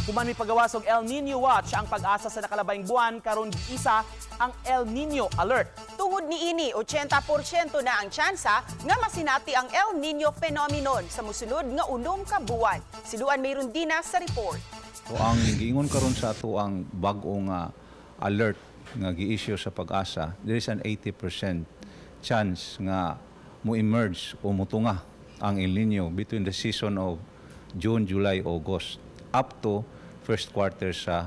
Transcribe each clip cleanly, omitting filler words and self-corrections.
Human mipagawas og El Nino Watch ang Pag-asa sa nakalabayng buwan, karon giisa ang El Nino Alert. Tungod niini, 80% na ang tsansa nga masinati ang El Nino phenomenon sa musunod nga 6 ka buwan. Si Luan Mayroon sa report. So ang giingon karon sa ato ang bag-o nga alert nga gi-issue sa Pag-asa, there is an 80% chance nga mo emerge o mutunga ang El Nino between the season of June, July, August up to first quarter sa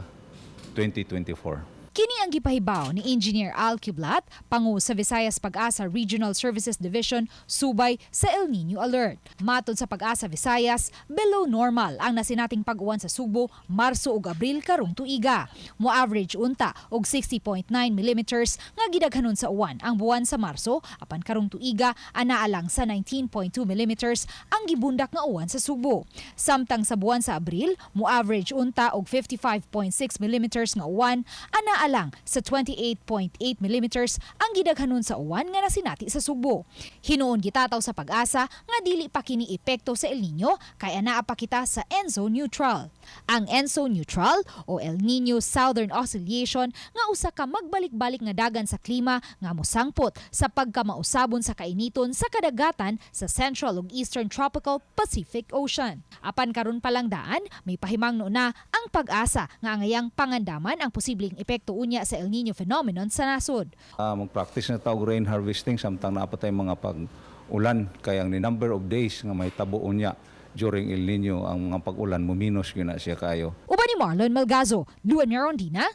2024. Kini ang gipahibaw ni Engineer Al Quiblat, pangu sa Visayas Pag-asa Regional Services Division, subay sa El Nino Alert. Matod sa Pag-asa Visayas, below normal ang nasinating pag-uwan sa Sugbo Marso ug Abril karong tuiga. Mo-average unta og 60.9 millimeters nga gidaghanon sa uwan ang buwan sa Marso, apan karong tuiga anaa lang sa 19.2 millimeters ang gibundak nga uwan sa Sugbo. Samtang sa buwan sa Abril, mo-average unta og 55.6 millimeters nga uwan, anaa lang sa 28.8 millimeters ang gidaghanon sa uwan nga nasinati sa Sugbo. Hinuon gitataw sa Pag-asa nga dili pa kini epekto sa El Nino kay anaa pa kita sa ENSO neutral. Ang ENSO neutral o El Nino Southern Oscillation nga usa ka magbalik-balik nga dagan sa klima nga mosangpot sa pagkamausabon sa kainiton sa kadagatan sa Central ug Eastern Tropical Pacific Ocean. Apan karon pa lang daan, may pahimangno na ang Pag-asa nga angayang pangandaman ang posibleng epekto unya sa El Nino phenomenon sa nasod. Mag-practice na ta og rain harvesting samtang naa pa tay mga pag-ulan kay ang ni number of days nga mahitabo unya during El Nino, ang mga pag-ulan muminos gyud na siya kayo. Uban ni Marlon Malgazo, Luan Merondina,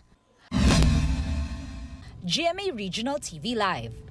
GMA Regional TV Live.